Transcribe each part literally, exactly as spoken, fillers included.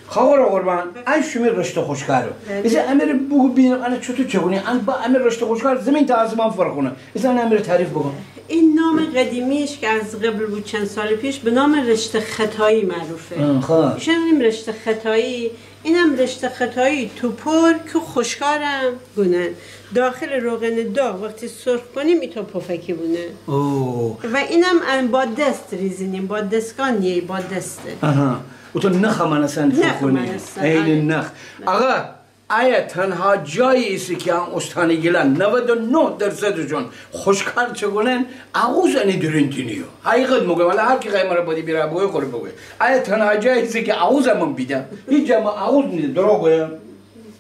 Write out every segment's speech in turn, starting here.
خاخور قربان، ان شیمی رشته خوشکاره. بله. ایسه امره بوگو بینم، انه چوتو چکونی؟ ان با امه رشته خوشکار زمین تا آسمان فرق کونه. ایسه انه امره تعریف بوکون. این نام قدیمیش که از قبل بود، چند سال پیش، به نام رشته خطایی معروفه. آه، خب. ایشان گونیم رشته خطایی، اینم رشته خطایی توپور که خوشکارم گونن. داخل روغن داغ وقتی سرخ کنیم، ایتو پفکی بونه. اوه. و اینم ان با دست ریزینیم، با دستگاه نیه، با دسته. آها. اوتو نخ مانستن نخ فوکونی. مانستن، عین آره. نخ. آقا، آیا تنها جایی ایسه که ان استان گیلان نود و نه درصدشون خوشکار چکونن، آغوز انه دورون دینیو؟ حقیقت مگویم، ولا هر کی خوأیه مره بدی بیره بوگویه، خوره بوگویه. آیا تنها جایی ایسه که آغوز من بیدم؟ هیچ جا من آغوز نیدم، دروغ گویم؟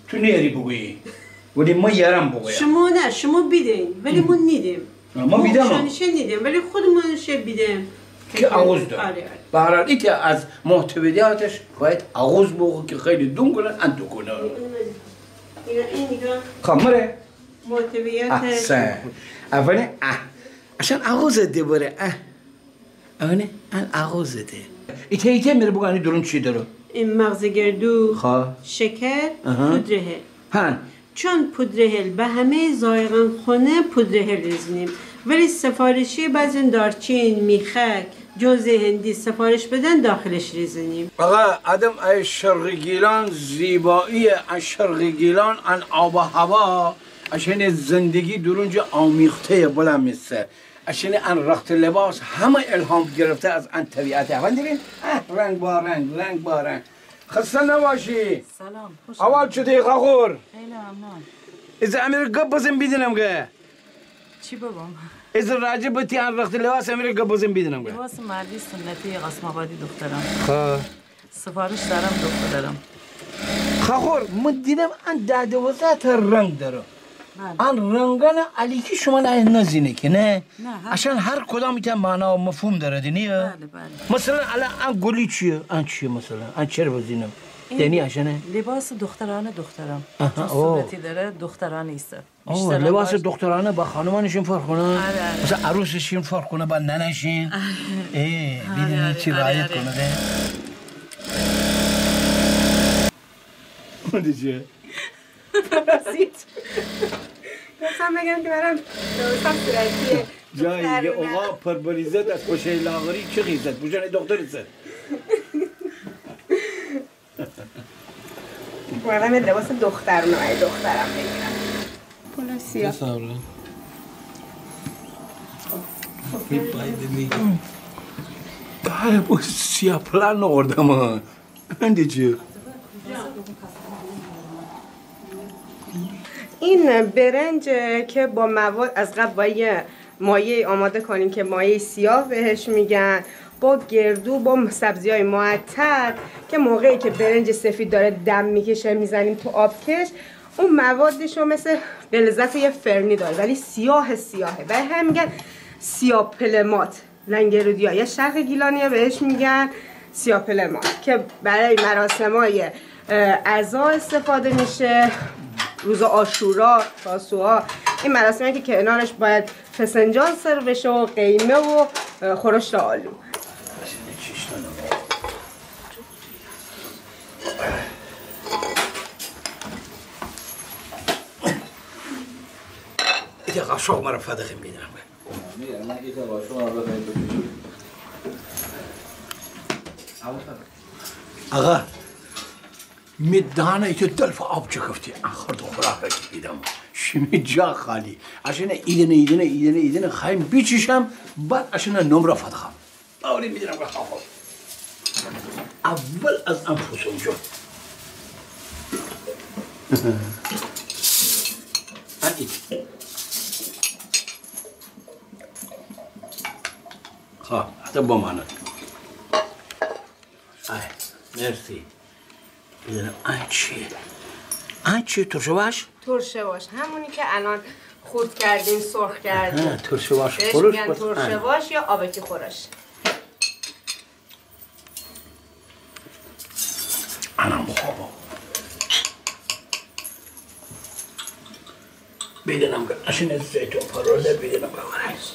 تو نیاری بوگویی. ولی من یارم بوگویم. شما نه، شما بیدین، ولی من نیدم. آه، ما بیدم. شانه شه نیدم، ولی خودمانه شه بیدم. که آغوز داره. آره، آره. به هر حال، ایته از محتویاتش باید آغوز بوخو که خیلی دون کونه، ان دون کونه. اینا، این نگاه. خب، مره. محتویاتش. احسن. افرین، اه. اشان آغوز ده بره، اه. افرین، ان آغوز ده. ایته، ایته مره بوگو انه دورون چی دره؟ این مغز گردو، خب. شکر، آها. پودر هل. ها. چون پودر هل به همهٔ ذائقان خونه، پودر هل ریزنیم. ولی سفارشی بعضی دارچین، میخک، جوز هندی سفارش بدن، داخلش ریزنیم. آقا، آدم ای شرق گیلان زیبایی، ای شرق گیلان، ان آب و هوا، اشان زندگی دورون جه آمیخته‌یه بلا می سر. اشان ان رخت و لباس همه الهام گرفته از ان طبیعت. افندیم؟ اه، رنگ با رنگ، رنگ با رنگ. خسته نباشی. سلام، خوش آمدید. احوال چطوری خاخور؟ خیلی ممنون. ایزه امره گب بزن بیدینم که. چی بگم؟ ایزه راجع به تی ان رخت لباس امره گب بزن بیدینم که. لباس محلی سنتی قاسم‌آبادی دختران. خب. سفارش دارم، دخترم. خاخور، من دیدم ان ده دوازده تا رنگ داره. بله. ان رنگانه الکی شما نه، نزینه که، نه؟ نه، هر اشان هر کدام ایته معنا و مفهوم داره، دینی؟ بله، بله. مثلاً الان ان گلی چیه؟ ان چیه مثلاً؟ ان چره بزینم؟ این دینی اشانه؟ لباس دخترانه دخترم. آها، چون اوه. سنتی داره، دخترانه ایسه. اوه، بیشتر لباس باش دخترانه با خانمانشین فرق کنه؟ آره، آره. مثلاً عروسشین فرق کنه با ننه‌شین؟ آره. ای، آره، بیدینی آره، چی آره، رعایت آره. کنه ده؟ اون دیگه. پرسید. می‌خواستم بگم که منم درستم صورتیه. جایی یه دخترونه. اوقا پر بریزد از خوشهٔ لاغری چه خیزد؟ بوجان دختر ایسه. اومدم یه لباس دخترونه برای دخترم بگیرم. پول سیاه. بله، با سیاه پلان نوردم ها. این برنج که با مواد، از قبل با یه مایع آماده کنیم که مایع سیاه بهش می‌گن، با گردو، با سبزی‌های معطر که موقعی که برنج سفید داره دم می‌کشه می‌زنیم تو آبکش، اون موادش رو مثل غلظت یه فرنی داره ولی سیاه سیاهه، برای همین می‌گن سیاه پلمات. لنگرودیا یا شرق گیلانیا بهش می‌گن سیاپلما که برای مراسمای، اه، عزا استفاده می‌شه، روز عاشورا، تاسوعا. این مراسمه که کنارش باید فسنجان سرو بشه و قیمه و، اه، خورشت آلو. ایته قاشق مره فدقه می‌دم. آقا، می دهانه ایته دلف آب چکفتی، آخر دو خوراک کی بیدم. شیمی جا خالی. اشانه ایدانه، ایدانه، ایدانه، ایدانه خوایم بیچیشم، بعد اشانه نمره فدقم. باوری می‌دارم که خب. اول از ان پوسونجو. ان ایت. خب، حتی بمانه. آی، مرسی. بیدینم ان چیه؟ ان چیه؟ ترش‌وأش؟ ترش‌وأش، همونی که الان خورد کردیم، سرخ کردیم. ها، ترش‌وأش بهش خورش می‌گن باشه. ترش‌وأش یا آبکی خورش. انم خوبه. بیدینم که اشین زیتون پرورده، بیدینم که ورش.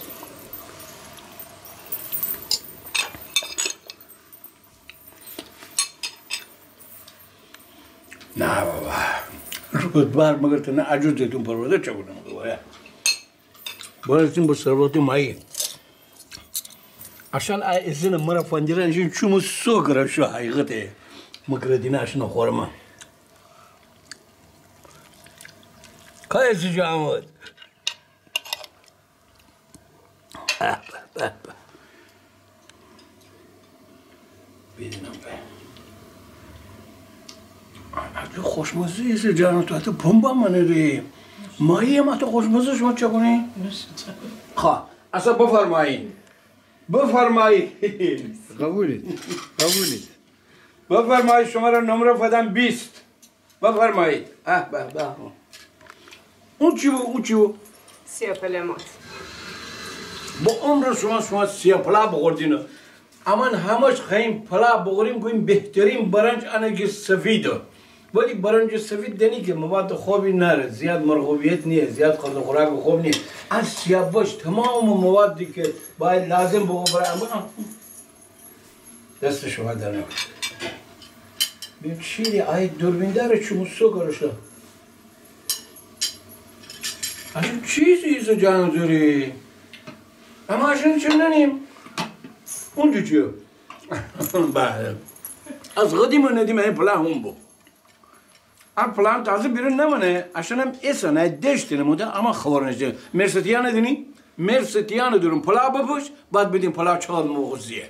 نه بابا. رودبار مگر تنه عجوز زیتون پرورده چاکونه مگر بابا. برسیم به ثروت مایی. اشان ای ازین مره فندیرن شین چومو سو کرا شو حقیقته. مگر دینه اشان خورما. کای سجا آمد. به، به، به، به. بیدینم به. آه، خوشمزه ایسه جانم، تو حتی پنبه منه ری. مایی هم حتی خوشمزه شما چاکونی؟ خا، اصلا بفرمایید. بفرمایید. قبولید. قبولید. بفرمایید، شمره نمره فدم بیست. بفرمایید. اه، به، به. اون چی بو؟ اون چی بو؟ سیاپلا مات. با عمر شما، شما سیاپلا بخوردین. امان همش خوایم پلا بخوریم، گویم بهترین برنج انه کی سفیده. ولی برنج سفید دانی کی مواد خوبی ناره، زیاد مرغوبیت نیه، زیاد خورد و خوراک خوب نیه. از سیاوش تمام موادی کی باید لازم بخوره، اما دست شما درد نکنه. ببین چی دی، آی دوربیندار چومو سو کرا شو. اصلا چیزی ایسه جان زوری. اما اشان چی ننیم؟ اونجا چیه؟ بله. از قدیم ندیم، این پلا هم بو. ا پلا تازه بیرون نمانه، اشانم ایسه نه دشت نموده، اما خبر نشه. مرستیان دینی؟ مرستیان دورون پلا بپوش، بعد بدین پلا چقدر مغزیه.